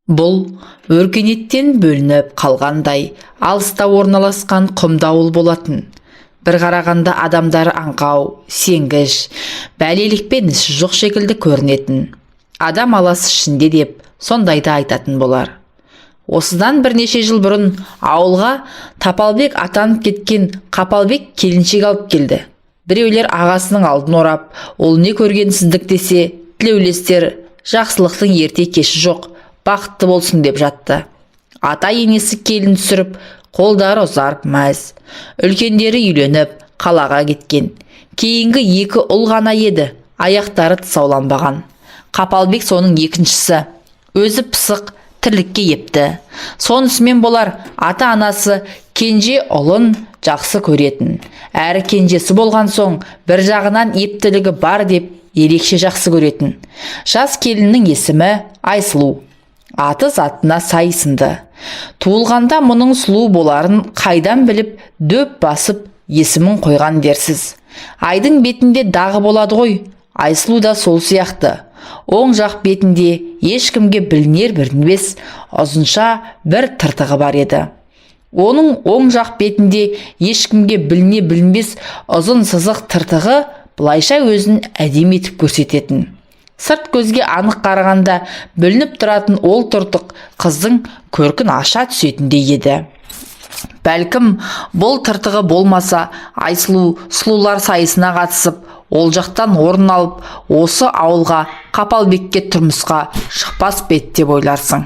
Бұл өркениеттен бөлініп қалғандай алыста орналасқан құмды ауыл болатын. Бір қарағанда адамдары аңқау, сенгіш, бәлелікпен ісі жоқ секілді көрінетін. Адам аласы ішінде деп сондайды айтатын болар. Осыдан бірнеше жыл бұрын ауылға Тапалбек атанып кеткен Қапалбек келіншек алып келді. Біреулер ағасының алдын орап, ол не көргенсіздік десе, тілеулестер жақсылықтың ерте кеші жоқ, бақытты болсын деп жатты. Ата енесі келін түсіріп, қолдары ұзарып мәз. Үлкендері үйленіп, қалаға кеткен. Кейінгі екі ұл ғана еді, аяқтары тұсауланбаған. Қапалбек соның екіншісі. Өзі пысық, тірлікке епті. Сонысымен болар, ата-анасы кенже ұлын жақсы көретін. Әрі кенжесі болған соң бір жағынан ептілігі бар деп ерекше жақсы көретін. Жас келіннің есімі Айсұлу. Аты затына сай сынды. Туылғанда мұның сұлу боларын қайдан біліп, дөп басып есімін қойған дерсіз. Айдың бетінде дағы болады ғой, Айсұлу да сол сияқты. Оң жақ бетінде ешкімге білінер білінбес ұзынша бір тыртығы бар еді. Оның оң жақ бетінде ешкімге біліне білінбес ұзын сызық тыртығы былайша өзін әдемі етіп көрсететін. Сырт көзге анық қарағанда білініп тұратын ол тыртық қыздың көркін аша түсетіндей еді. Бәлкім, бұл тыртығы болмаса, Айсұлу сұлулар сайысына қатысып, ол жақтан орын алып, осы ауылға Қапалбекке тұрмысқа шықпас па еді деп ойларсың.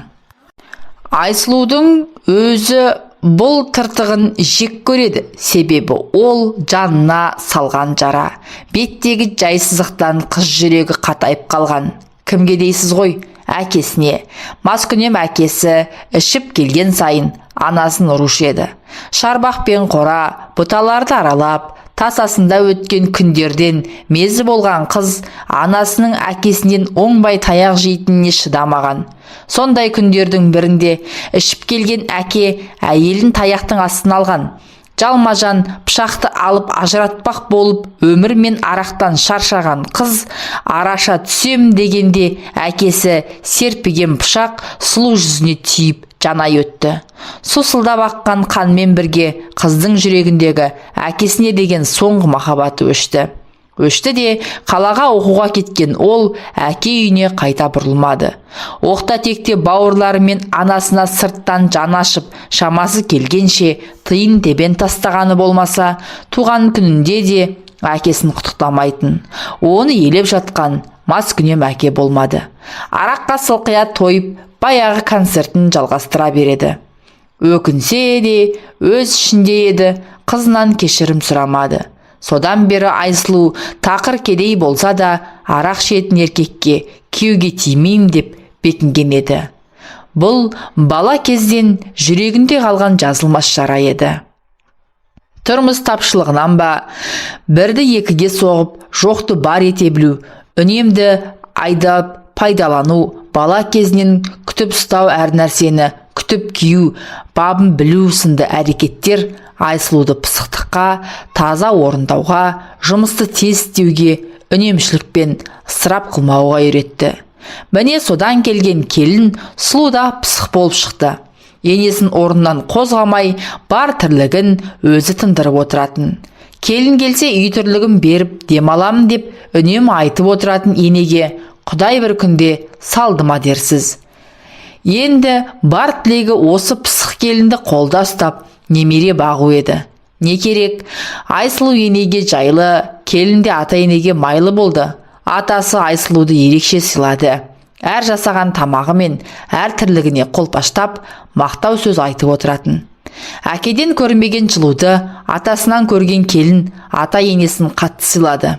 Айсұлудың өзі бұл тыртығын жек көреді, себебі ол жанына салған жара. Беттегі жайсыздықтан қыз жүрегі қатайып қалған. Кімге дейсіз ғой? Әкесіне. Маскүнем әкесі ішіп келген сайын анасын ұрушы еді. Шарбақ пен қора, бұталарды аралап, тасасында өткен күндерден мезі болған қыз анасының әкесінен оңбай таяқ жейтініне шыдамаған. Сондай күндердің бірінде ішіп келген әке әйелін таяқтың астына алған. Жалма-жан пышақты алып ажыратпақ болып, өмір мен арақтан шаршаған қыз араша түсем дегенде әкесі серпіген пышақ сұлу жүзіне тиіп жанай өтті. Сусылдап аққан қанмен бірге қыздың жүрегіндегі әкесіне деген соңғы махаббаты өшті. Өшті де қалаға оқуға кеткен ол әке үйіне қайта бұрылмады. Оқта-текте бауырлары мен анасына сырттан жан ашып, шамасы келгенше тиын тебен тастағаны болмаса, туған күнінде де әкесін құттықтамайтын. Оны елеп жатқан маскүнем әке болмады. Араққа сылқия тойып, баяғы концертін жалғастыра береді. Өкінсе де өз ішінде еді, қызынан кешірім сұрамады. Содан бері Айсұлу тақыр кедей болса да арақ ішетін еркекке күйеуге тимеймін деп бекінген еді. Бұл бала кезден жүрегінде қалған жазылмас жара еді. Тұрмыс тапшылығынан ба, бірді екіге соғып, жоқты бар ете білу, үнемді айдап пайдалану, бала кезінен күтіп ұстау, әр нәрсені күтіп кию, бабын білу сынды әрекеттер Айсұлуды пысықтыққа, таза орындауға, жұмысты тез істеуге, үнемшілікпен ысырап қылмауға үйретті. Міне, содан келген келін сұлу да пысық болып шықты. Енесін орнынан қозғамай, бар тірлігін өзі тындырып отыратын. Келін келсе үй тірлігін беріп демаламын деп үнемі айтып отыратын енеге Құдай бір күнде салды ма дерсіз. Енді бар тілегі осы пысық келінді қолда ұстап, немере бағу еді. Не керек, Айсұлу енеге жайлы, келін де ата енеге майлы болды. Атасы Айсұлуды ерекше сыйлады. Әр жасаған тамағы мен әр тірлігіне қолпаштап, мақтау сөз айтып отыратын. Әкеден көрмеген жылуды атасынан көрген келін ата енесін қатты сыйлады.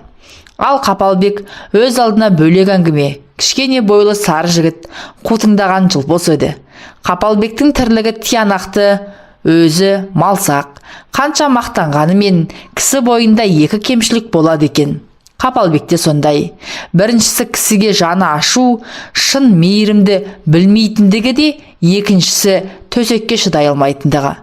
Ал Қапалбек өз алдына бөлек әңгіме. Кішкене бойлы сары жігіт, қутыңдаған жылпос еді. Қапалбектің тірлігі тиянақты, өзі малсақ. Қанша мақтанғанымен кісі бойында екі кемшілік болады екен. Қапалбекте сондай. Біріншісі кісіге жаны ашу, шын мейірімді білмейтіндігі де, екіншісі төсекке шыдай алмайтындығы.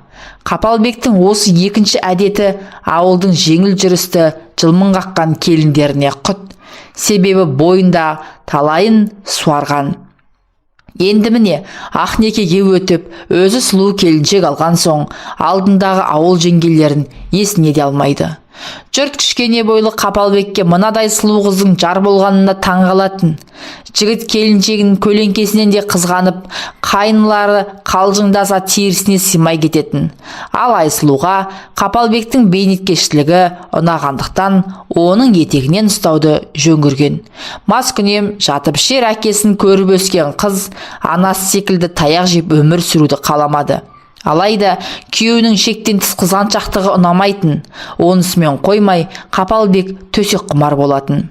Қапалбектің осы екінші әдеті ауылдың жеңіл жүрісті жылмың қаққан келіндеріне құт. Себебі бойында талайын суарған. Енді міне, ақ некеге өтіп, өзі сұлу келіншек алған соң, алдындағы ауыл жеңгелерін есіне де алмайды. Жұрт кішкене бойлы Қапалбекке мынадай сұлу қыздың жар болғанына таң қалатын. Жігіт келіншегінің көлеңкесінен де қызғанып, қайнылары қалжыңдаса, терісіне сыймай кететін. Ал Айсұлуға Қапалбектің бейнеткештілігі ұнағандықтан, оның етегінен ұстауды жөн көрген. Маскүнем, жатып ішер әкесін көріп өскен қыз анасы секілді таяқ жеп өмір сүруді қаламады. Алайда күйеуінің шектен тыс қызғаншақтығы ұнамайтын. Онысымен қоймай, Қапалбек төсек құмар болатын.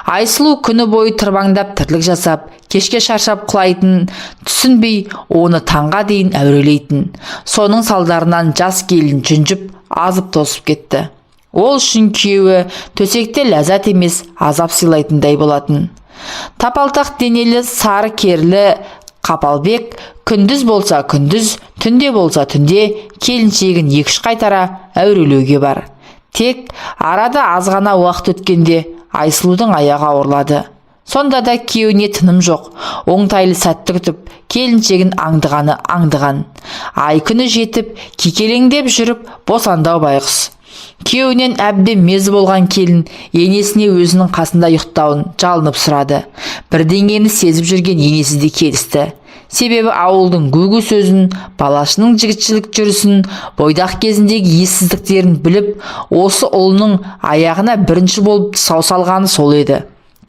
Айсұлу күні бойы тырбаңдап тірлік жасап, кешке шаршап құлайтын, түсінбей, оны таңға дейін әурелейтін. Соның салдарынан жас келін жүнжіп, азып тозып кетті. Ол үшін күйеуі төсекте ләззат емес, азап сыйлайтындай болатын. Тапалтақ денелі, сары керлі Қапалбек күндіз болса күндіз, түнде болса түнде келіншегін екі-үш қайтара әурелеуге бар. Тек арада аз ғана уақыт өткенде Айсұлудың аяғы ауырлады. Сонда да күйеуіне тыным жоқ, оңтайлы сәтті күтіп, келіншегін аңдығаны аңдыған. Ай күні жетіп, кекелеңдеп жүріп босанды байғұс. Күйеуінен әбден мезі болған келін енесіне өзінің қасында ұйықтауын жалынып сұрады. Бірдеңені сезіп жүрген енесі де келісті. Себебі ауылдың гу-гу сөзін, баласының жігітшілік жүрісін, бойдақ кезіндегі ессіздіктерін біліп, осы ұлының аяғына бірінші болып тұсау салғаны сол еді.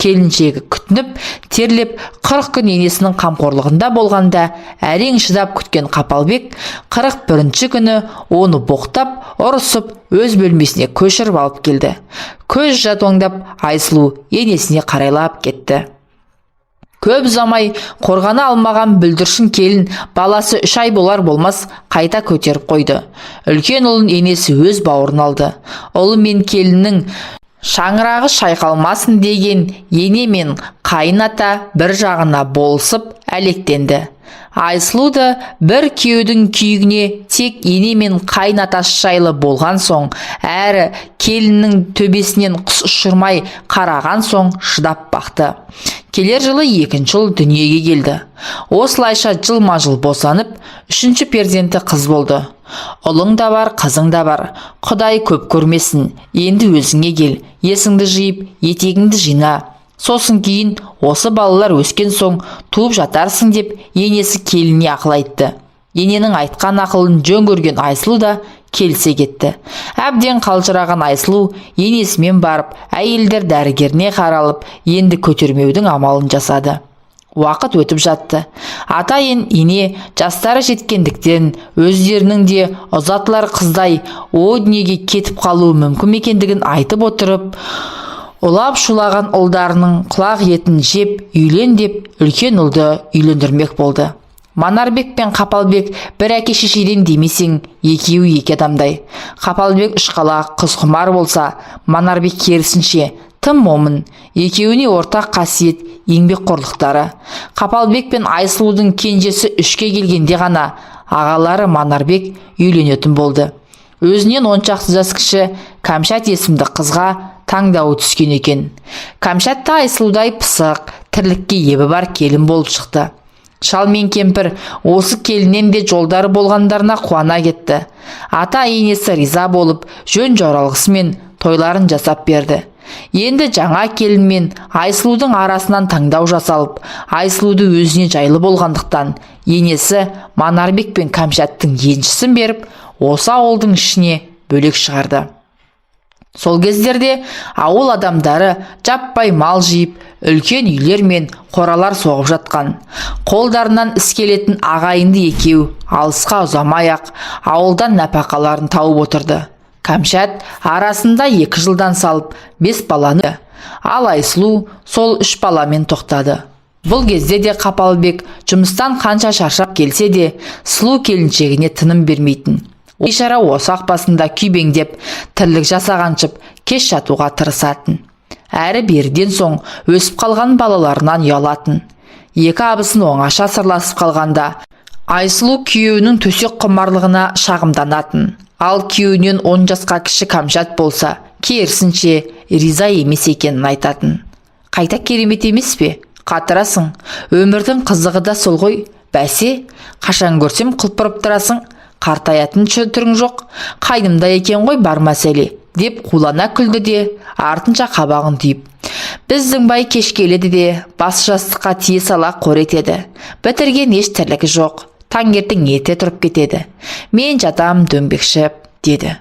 Келіншегі күтініп, терлеп, 40 күн енесінің қамқорлығында болғанда, әрең шыдап күткен Қапалбек 41-ші күні оны боқтап, ұрысып, өз бөлмесіне көшіріп алып келді. Көз жадуаңдап Айсұлу енесіне қарайлап кетті. Көп ұзамай қорғана алмаған бүлдіршін келін баласы 3 ай болар болмас қайта көтеріп қойды. Үлкен ұлын енесі өз бауырына алды. Ұлы мен келіннің шаңырағы шайқалмасын деген ене мен қайын ата бір жағына болысып әлектенді. Айсұлу да бір күйеудің күйігіне тек ене мен қайын атасы жайлы болған соң, әрі келіннің төбесінен құс ұшырмай қараған соң шыдап бақты. Келер жылы екінші ұл дүниеге келді. Осылайша жылма-жыл босанып, үшінші перзенті қыз болды. Ұлың да бар, қызың да бар. Құдай көп көрмесін. Енді өзіңе кел, есіңді жиып, етегіңді жина. Сосын кейін осы балалар өскен соң туып жатарсың деп енесі келініне ақыл айтты. Ененің айтқан ақылын жөн көрген Айсұлу да келісе кетті. Әбден қалжыраған Айсұлу енесімен барып, әйелдер дәрігеріне қаралып, енді көтермеудің амалын жасады. Уақыт өтіп жатты. Ата ене жастары жеткендіктен өздерінің де ұзатылар қыздай о дүниеге кетіп қалуы мүмкін екендігін айтып отырып, улап шулаған ұлдарының құлақ етін жеп, үйлен деп үлкен ұлды үйлендірмек болды. Манарбек пен Қапалбек бір әке шешеден демесең, екеуі екі адамдай. Қапалбек ұшқалақ, қыз құмар болса, Манарбек керісінше тым момын. Екеуіне ортақ қасиет еңбекқорлықтары. Қапалбек пен Айсұлудың кенжесі 3-ке келгенде ғана ағалары Манарбек үйленетін болды. Өзінен 10 шақты жас кіші Кәмшат есімді қызға таңдауы түскен екен. Кәмшат та Айсұлудай пысық, тірлікке ебі бар келін болып шықты. Шал мен кемпір осы келіннен де жолдары болғандарына қуана кетті. Ата енесі риза болып, жөн жоралғысымен тойларын жасап берді. Енді жаңа келін мен Айсұлудың арасынан таңдау жасалып, Айсұлуды өзіне жайлы болғандықтан енесі Манарбек пен Кәмшаттың еншісін беріп, осы ауылдың ішіне бөлек шығарды. Сол кездерде ауыл адамдары жаппай мал жиып, үлкен үйлер мен қоралар соғып жатқан. Қолдарынан іс келетін ағайынды екеу алысқа ұзамай-ақ ауылдан нәпақаларын тауып отырды. Кәмшат арасында 2 жылдан салып 5 баланы, ал Айсұлу сол 3 баламен тоқтады. Бұл кезде де Қапалбек жұмыстан қанша шаршап келсе де, сұлу келіншегіне тыным бермейтін. Бейшара осы басында күйбеңдеп, тірлік жасағаншып, кеш жатуға тырысатын. Әрі беріден соң өсіп қалған балаларынан ұялатын. Екі абысын оңаша сырласып қалғанда, Айсұлу күйеуінің төсек құмарлығына шағымданатын. Ал күйеуінен 10 жасқа кіші Кәмшат болса, керісінше риза емес екенін айтатын. Қайта керемет емес пе? Қатырасың, өмірдің қызығы да сол ғой. Бәсе, қашан көрсем құлпырып тұрасың, қартаятын түрің жоқ. Қайнымда екен ғой бар мәселе, деп қулана күлді де, артынша қабағын түйіп. Біздің бай кеш келеді де, бас жастыққа тие сала қор етеді. Бітірген еш тірлігі жоқ. Таңертең ерте тұрып кетеді. Мен жатам дөңбекшіп, деді.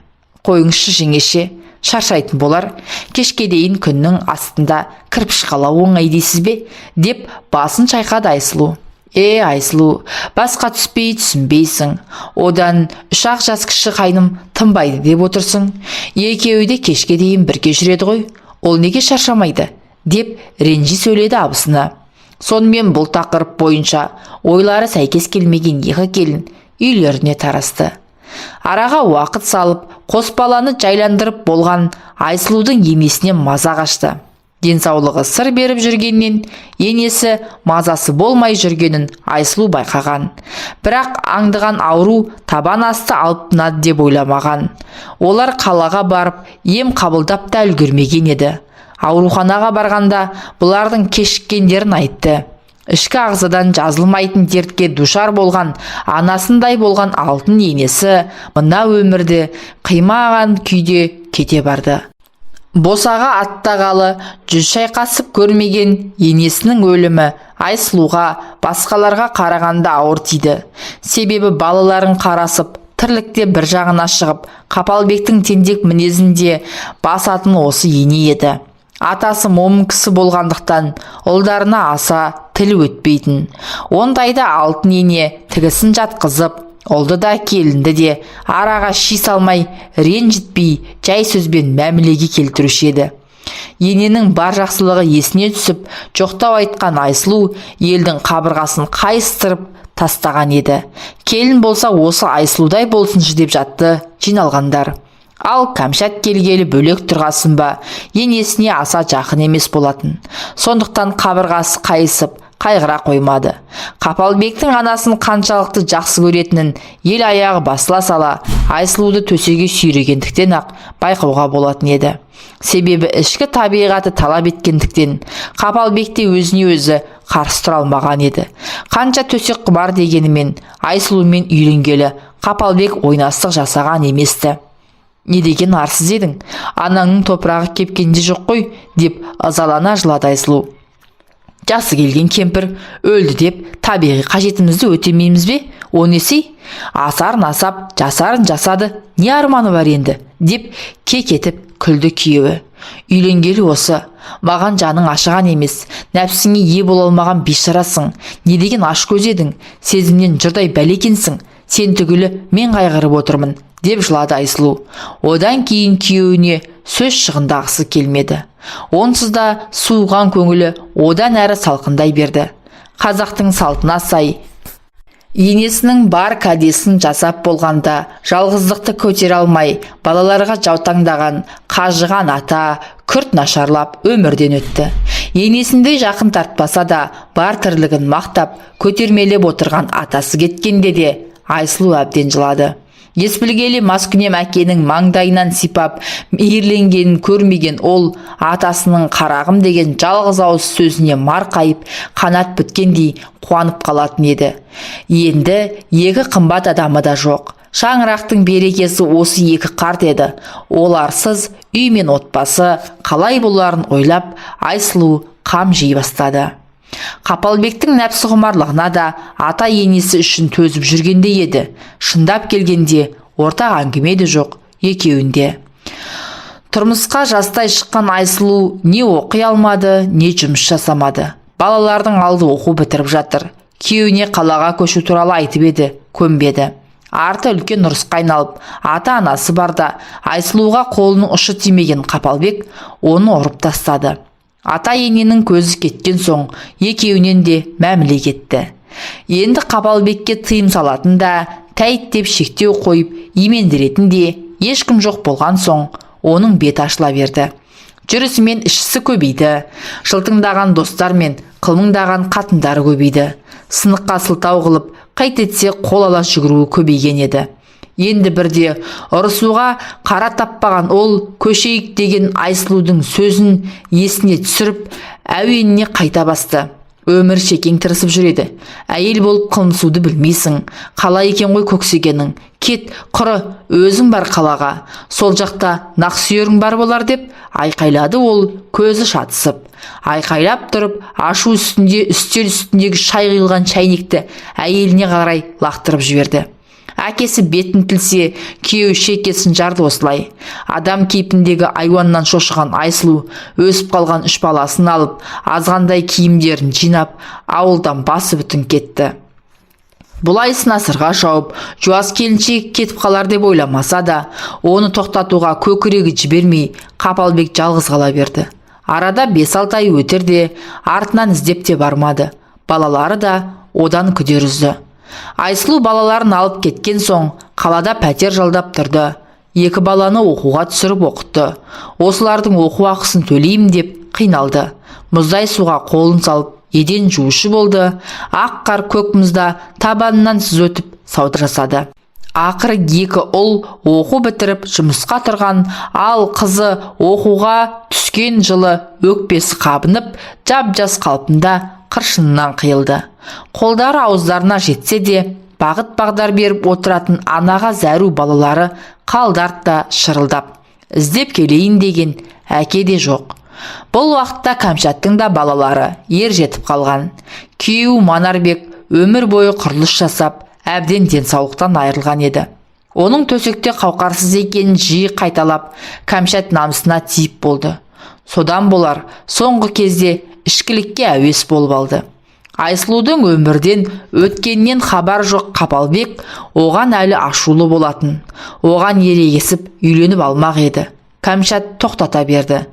Қойыңызшы, жеңеше, шаршайтын болар. Кешке дейін күннің астында кірпіш қалау оңай дейсіз бе, деп басын шайқады Айсұлу. Е, Айсұлу, басқа түспей түсінбейсің. Одан 3-ақ жас кіші қайным тынбайды деп отырсың. Екеуі де кешке дейін бірге жүреді ғой. Ол неге шаршамайды, деп ренжи сөйледі абысыны. Сонымен бұл тақырып бойынша ойлары сәйкес келмеген екі келін үйлеріне тарасты. Араға уақыт салып, қос баланы жайландырып болған Айсұлудың енесіне маза қашты. Денсаулығы сыр беріп жүргеннен енесі мазасы болмай жүргенін Айсұлу байқаған. Бірақ аңдыған ауру табан асты алып тынады деп ойламаған. Олар қалаға барып ем қабылдап та үлгермеген еді. Ауруханаға барғанда бұлардың кешіккендерін айтты. Ішкі ағзадан жазылмайтын дертке душар болған анасындай болған алтын енесі мына өмірді қимаған күйде кете барды. Босаға аттағалы жүз шайқасып көрмеген енесінің өлімі Айсұлуға басқаларға қарағанда ауыр тиді. Себебі балаларын қарасып, тірлікте бір жағына шығып, Қапалбектің тентек мінезінде басатын осы ене еді. Атасы момын кісі болғандықтан ұлдарына аса тілі өтпейтін. Ондайда алтын ене тігісін жатқызып, ұлды да келінді де араға ши салмай, ренжітпей, жай сөзбен мәмілеге келтіруші еді. Ененің бар жақсылығы есіне түсіп, жоқтау айтқан Айсұлу елдің қабырғасын қайыстырып тастаған еді. Келін болса осы Айсұлудай болсыншы деп жатты жиналғандар. Ал Кәмшат келгелі бөлек тұрғасын ба, енесіне аса жақын емес болатын. Сондықтан қабырғасы қайысып, қайғыра қоймады. Қапалбектің анасын қаншалықты жақсы көретінін ел аяғы басыла сала Айсұлуды төсеге сүйрегендіктен ақ байқауға болатын еді. Себебі ішкі табиғаты талап еткендіктен Қапалбек те өзіне өзі қарсы тұра алмаған еді. Қанша төсек құмар дегенімен Айсұлумен үйленгелі Қапалбек ойнастық жасаған еместі. Не деген арсыз едің, анаңның топырағы кепкенде жоқ қой, деп ызалана жылады Айсұлу. Жасы келген кемпір өлді деп табиғи қажетімізді өтемейміз бе? О несі? Асарын асап, жасарын жасады, не арманы бар енді, деп кекетіп күлді күйеуі. Үйленгелі осы, маған жаның ашыған емес, нәпсіңе ие бола алмаған бейшарасың, не деген ашкөз едің, сезімнен жұрдай бәле екенсің, сен түгілі мен қайғырып отырмын, деп жылады Айсұлу. Одан кейін күйеуіне сөз шығындағысы келмеді. Онсыз да суыған көңілі одан әрі салқындай берді. Қазақтың салтына сай енесінің бар кәдесін жасап болғанда жалғыздықты көтере алмай балаларға жаутаңдаған қажыған ата күрт нашарлап өмірден өтті. Енесіндей жақын тартпаса да бар тірлігін мақтап көтермелеп отырған атасы кеткенде де Айсұлу әбден жылады. Ес білгелі маскүнем әкенің маңдайынан сипап мейірленгенін көрмеген ол атасының қарағым деген жалғыз ауыз сөзіне марқайып қанат біткендей қуанып қалатын еді. Енді екі қымбат адамы да жоқ. Шаңырақтың берекесі осы екі қарт еді. Оларсыз үй мен отбасы қалай боларын ойлап Айсұлу қам жей бастады. Қапалбектің нәпсі құмарлығына да ата енесі үшін төзіп жүргендей еді. Шындап келгенде ортақ әңгіме де жоқ екеуінде. Тұрмысқа жастай шыққан Айсұлу не оқи алмады, не жұмыс жасамады. Балалардың алды оқу бітіріп жатыр. Күйеуіне қалаға көшу туралы айтып еді, көнбеді. Арты үлкен ұрысқа айналып, ата-анасы барда Айсұлуға қолының ұшы тимеген Қапалбек оны ұрып тастады. Ата-ененің көзі кеткен соң екеуінен де мәміле кетті. Енді Қапалбекке тыйым салатын да, тәйт деп шектеу қойып имендіретін де ешкім жоқ болған соң оның беті ашыла берді. Жүрісімен ішісі көбейді. Жылтыңдаған достар мен қылмыңдаған қатындары көбейді. Сыныққа сылтау қылып, қайт етсе қол ала жүгіруі көбейген еді. Енді бірде ұрысуға қара таппаған ол көшейік деген Айсұлудың сөзін есіне түсіріп, әуеніне қайта басты. Өмір шекең тырысып жүреді. Әйел болып қылмысуды білмейсің. Қалай екен ғой көксегенің? Кет, құры, өзің бар қалаға. Сол жақта нақсүйерің бар болар деп айқайлады ол көзі шатысып. Айқайлап тұрып, ашу үстінде үстел үстіндегі шай құйылған шәйнекті әйеліне қарай лақтырып жіберді. Әкесі бетін тілсе, күйеуі шекесін жарды осылай. Адам кейпіндегі айуаннан шошыған Айсұлу өсіп қалған үш баласын алып, азғандай киімдерін жинап, ауылдан басы бүтін кетті. Бұлайсын асырға шауып, жуас келіншек кетіп қалар деп ойламаса да, оны тоқтатуға көкірегі жібермей, Қапалбек жалғыз қала берді. Арада 5-6 ай өтер де, артынан іздеп те бармады. Балалары да одан күдер үзді. Айсұлу балаларын алып кеткен соң қалада пәтер жалдап тұрды. 2 баланы оқуға түсіріп оқытты. Осылардың оқу ақысын төлеймін деп қиналды. Мұздай суға қолын салып, еден жуушы болды. Ақ қар көк мұзда табанынан сіз өтіп сауда жасады. Ақыры 2 ұл оқу бітіріп жұмысқа тұрған, ал қызы оқуға түскен жылы өкпесі қабынып, жап-жас қалпында қыршынынан қиылды. Қолдары ауыздарына жетсе де, бағыт бағдар беріп отыратын анаға зәру балалары қалды артта шырылдап. Іздеп келейін деген әке де жоқ. Бұл уақытта Кәмшаттың да балалары ер жетіп қалған. Күйеуі Манарбек өмір бойы құрылыс жасап, әбден денсаулықтан айырылған еді. Оның төсекте қауқарсыз екенін жиі қайталап, Кәмшат намысына тиіп болды. Содан болар, соңғы кезде ішкілікке әуес болып алды. Айсұлудың өмірден өткеннен хабар жоқ Қапалбек оған әлі ашулы болатын. Оған ерегесіп үйленіп алмақ еді. Кәмшат тоқтата берді.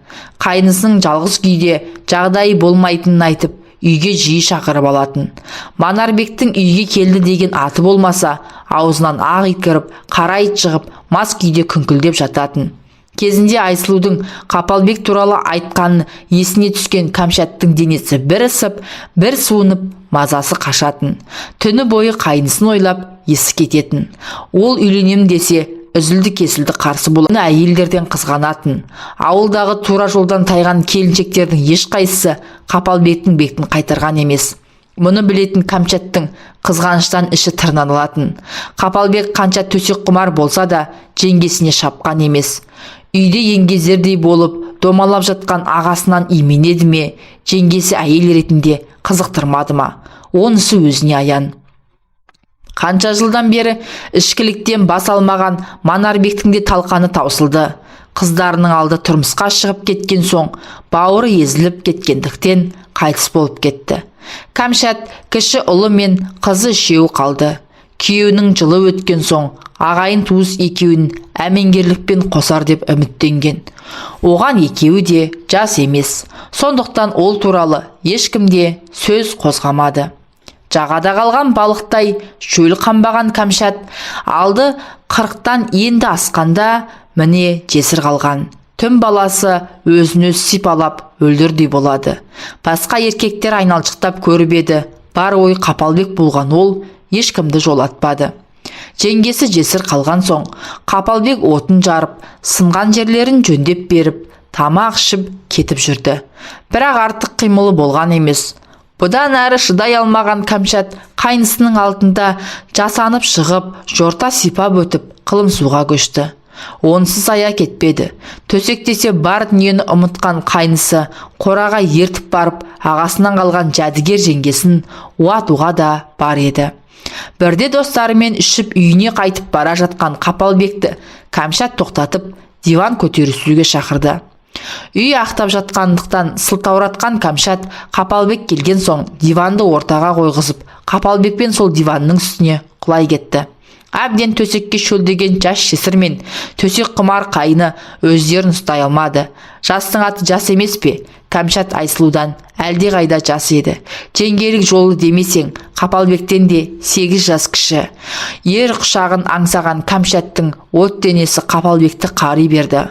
Қайнысының жалғыз күйде жағдайы болмайтынын айтып, үйге жиі шақырып алатын. Манарбектің үйге келді деген аты болмаса, аузынан ақ ит кіріп, қара ит шығып, мас күйде күңкілдеп жататын. Кезінде Айсұлудың Қапалбек туралы айтқанын есіне түскен Кәмшаттың денесі бір ысып, бір суынып, мазасы қашатын. Түні бойы қайнысын ойлап, есі кететін. Ол үйленем десе, үзілді-кесілді қарсы болатын әйелдерден қызғанатын. Ауылдағы тура жолдан тайған келіншектердің ешқайсысы Қапалбектің бетін қайтарған емес. Мұны білетін Кәмшаттың қызғаныштан іші тырналатын. Қапалбек қанша төсек құмар болса да, жеңгесіне шапқан емес. Үйде еңгезердей болып, домалап жатқан ағасынан именеді ме, жеңгесі әйел ретінде қызықтырмады ма, онысы өзіне аян. Қанша жылдан бері ішкіліктен бас алмаған Манарбектің де талқаны таусылды. Қыздарының алды тұрмысқа шығып кеткен соң, бауыры езіліп кеткендіктен қайтыс болып кетті. Кәмшат кіші ұлы мен қызы үшеуі қалды. Күйеуінің жылы өткен соң, ағайын туыс екеуін әмеңгерлікпен қосар деп үміттенген. Оған екеуі де жас емес. Сондықтан ол туралы ешкім де сөз қозғамады. Жағада қалған балықтай шөл қанбаған Кәмшат алды 40-тан енді асқанда міне жесір қалған. Түн баласы өзін өз сипалап өлдірдей болады. Басқа еркектер айналшықтап көріп еді. Бар ой Қапалбек болған ол ешкімді жолатпады. Жеңгесі жесір қалған соң Қапалбек отын жарып, сынған жерлерін жөндеп беріп, тамақ ішіп кетіп жүрді. Бірақ артық қимылы болған емес. Бұдан әрі шыдай алмаған Кәмшат қайнысының алдында жасанып шығып, жорта сипап өтіп, қылымсуға көшті. Онсыз ая кетпеді. Төсектесе бар дүниені ұмытқан қайнысы қораға ертіп барып, ағасынан қалған жәдігер жеңгесін уатуға да бар еді. Бірде достарымен ішіп үйіне қайтып бара жатқан Қапалбекті Кәмшат тоқтатып, диван көтерісуге шақырды. Үй ақтап жатқандықтан сылтауратқан Кәмшат Қапалбек келген соң диванды ортаға қойғызып, Қапалбекпен сол диванның үстіне құлай кетті. Әбден төсекке шөлдеген жас жесір мен төсек құмар қайны өздерін ұстай алмады. Жастың аты жас емес пе? Кәмшат Айсұлудан әлдеқайда жас еді. Жеңгелік жолы демесең, Қапалбектен де 8 жас кіші. Ер құшағын аңсаған Кәмшаттың от денесі Қапалбекті қари берді.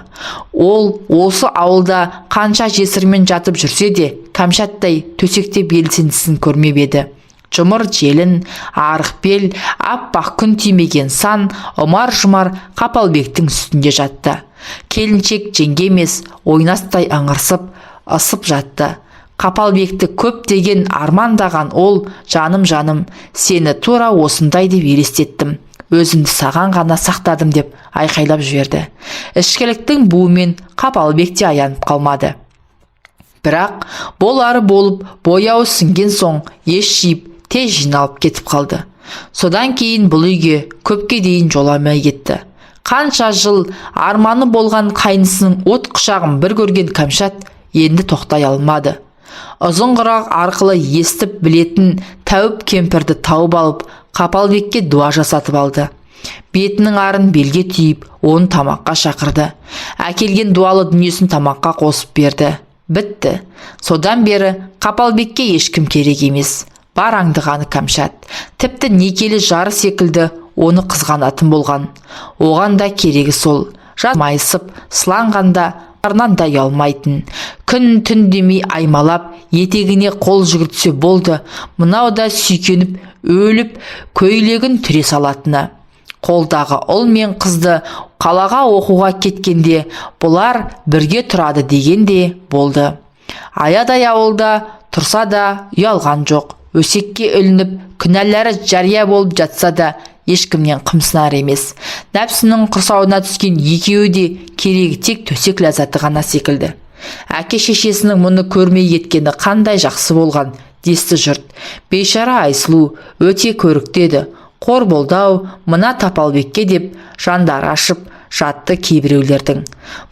Ол осы ауылда қанша жесірмен жатып жүрсе де, Кәмшаттай төсекте белсендісін көрмеп еді. Жұмыр желін, арық бел, аппақ күн тимеген сан, ұмар-жұмар Қапалбектің үстінде жатты. Келіншек жеңге емес, ойнастай ыңырсып, ысып жатты. Қапалбекті көптеген армандаған ол, жаным, жаным, сені тура осындай деп елестеттім. Өзімді саған ғана сақтадым деп айқайлап жіберді. Ішкіліктің буымен Қапалбек те аянып қалмады. Бірақ болары болып, бояуы сіңген соң ес жиып, тез жиналып кетіп қалды. Содан кейін бұл үйге көпке дейін жоламай кетті. Қанша жыл арманы болған қайнысының от құшағын бір көрген Кәмшат енді тоқтай алмады. Ұзын құрақ арқылы естіп білетін тәуіп кемпірді тауып алып, Қапалбекке дуа жасатып алды. Бетінің арын белге түйіп, оны тамаққа шақырды. Әкелген дуалы дүниесін тамаққа қосып берді. Бітті. Содан бері Қапалбекке ешкім керек емес. Бар аңдығаны Кәмшат. Тіпті некелі жары секілді оны қызғанатын болған. Оған да керегі сол. Жас майысып, сыланғанда арнан да ұялмайтын. Күн түн демей аймалап, етегіне қол жүгіртсе болды. Мынау да сүйкеніп, өліп, көйлегін түре салатыны. Қолдағы ұл мен қызды қалаға оқуға кеткенде бұлар бірге тұрады деген де болды. Аядай ауылда тұрса да ұялған жоқ. Өсекке ілініп, күнәлары жария болып жатса да ешкімнен қымсынар емес. Нәпсінің құрсауына түскен екеуі де керегі тек төсек ләззаты ғана секілді. Әке шешесінің мұны көрмей кеткені қандай жақсы болған десті жұрт. Бейшара Айсұлу өте көрікті еді. Қор болды-ау мына Тапалбекке деп жандары ашып жатты кейбіреулердің.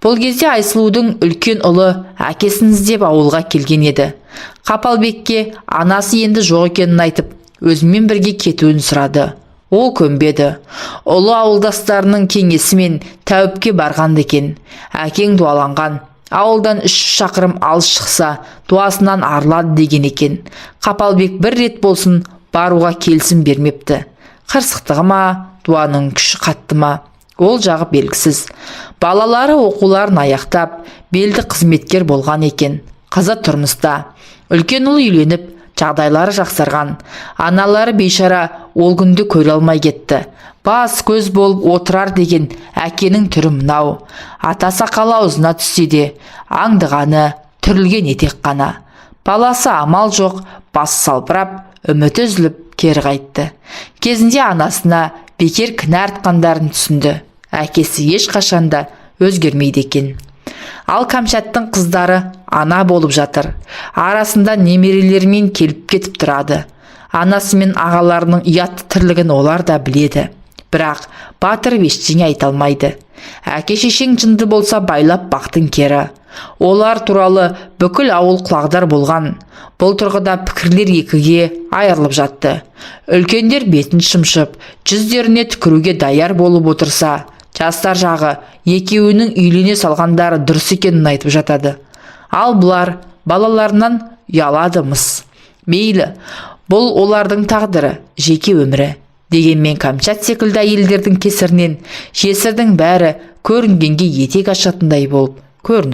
Бұл кезде Айсұлудың үлкен ұлы әкесін іздеп ауылға келген еді. Қапалбекке анасы енді жоқ екенін айтып, өзімен бірге кетуін сұрады. Ол көнбеді. Ұлы ауылдастарының кеңесімен тәуіпке барған екен. Әкең дуаланған. Ауылдан 3 шақырым алыс шықса, дуасынан арылады деген екен. Қапалбек бір рет болсын баруға келісім бермепті. Қырсықтығы ма, дуаның күші қатты ма, ол жағы белгісіз. Балалары оқуларын аяқтап, белді қызметкер болған екен. Қызы тұрмыста. Үлкен ұл үйленіп, жағдайлары жақсарған. Аналары бейшара ол күнді көре алмай кетті. Бас көз болып отырар деген әкенің түрі мынау. Ата сақалы аузына түссе де, аңдығаны түрілген етек қана. Баласы амал жоқ, бас салбырап, үміті үзіліп кері қайтты. Кезінде анасына бекер кінә артқандарын түсінді. Әкесі ешқашанда өзгермейді екен. Ал Кәмшаттың қыздары ана болып жатыр. Арасында немерелерімен келіп кетіп тұрады. Анасы мен ағаларының ұятты тірлігін олар да біледі. Бірақ батырып ештеңе айта алмайды. Әке шешең жынды болса байлап бақтың кері. Олар туралы бүкіл ауыл құлағдар болған. Бұл тұрғыда пікірлер екіге айырылып жатты. Үлкендер бетін шымшып, жүздеріне түкіруге даяр болып отырса, жастар жағы екеуінің үйлене салғандары дұрыс екенін айтып жатады. Ал бұлар балаларынан ұялады мыс. Мейлі, бұл олардың тағдыры, жеке өмірі. Дегенмен Кәмшат секілді әйелдердің кесірінен жесірдің бәрі көрінгенге етек ашатындай болып көрініп